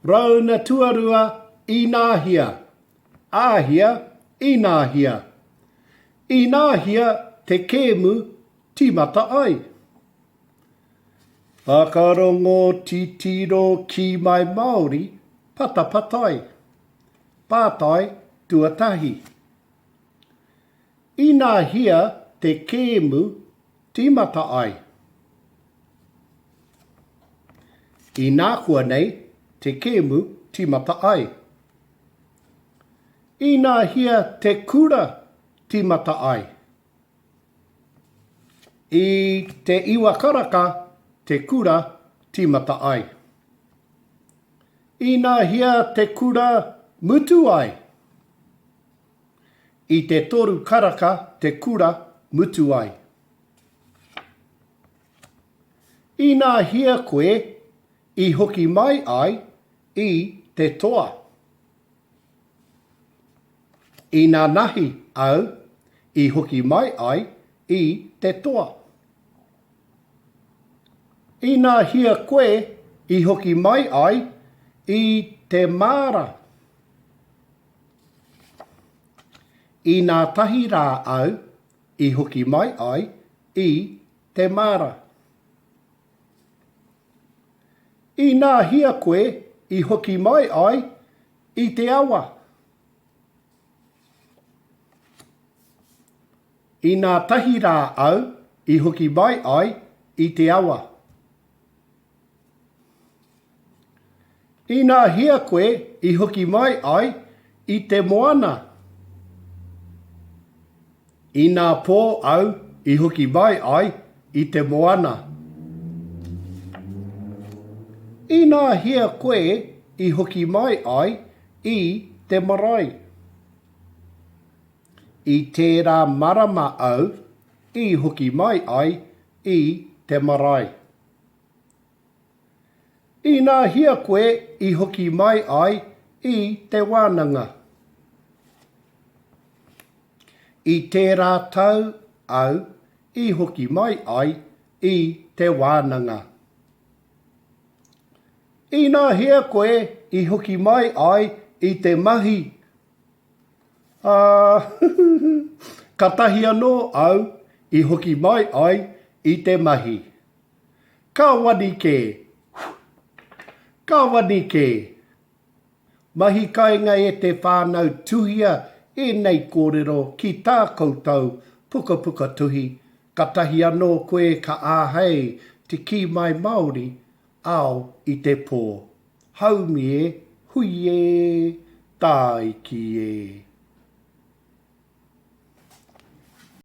Rauna tuarua Ināhia Āhia Ināhia Ināhia te kēmu tīmata ai? Whakarongo titiro ki mai Māori patapatai Pātai tuatahi Ināhia te kēmu tīmata ai? Inākuanei te kēmu tīmata ai? Ināhia te kura tīmata ai? I te iwa karaka te kura tīmata ai. Ināhia te kura mutu ai? I te toru karaka te kura mutu ai. Ināhia koe i hoki mai ai i te toa? Inanahi au i hoki mai ai i te toa. Ināhia koe i hoki mai ai i te māra? Inā tahi rā au i hoki mai ai i te māra. Inā hia koe i hoki mai ai i te awa? Inā tahi rā au i hoki mai ai i te awa. Inā hia koe i hoki mai ai i te moana? Inā pō au i hoki mai ai i te moana. Inā hia koe i hoki mai ai i te marae? I tērā marama au i hoki mai ai i te marae. Inā hia koe i hoki mai ai i te wānanga? I tērā tau au i hoki mai ai i te wānanga. Inā hia koe i hoki mai ai i te mahi? Ā, katahi anō au i hoki mai ai i te mahi. Ka wani kē! Ka wani kē! Mahi kainga e te whānau tuhia ēnei kōrero ki tā koutou pukapuka tuhi, katahi anō koe ka āhei te kī mai Māori ao i te pō. Haumi e, hui e, tāiki e.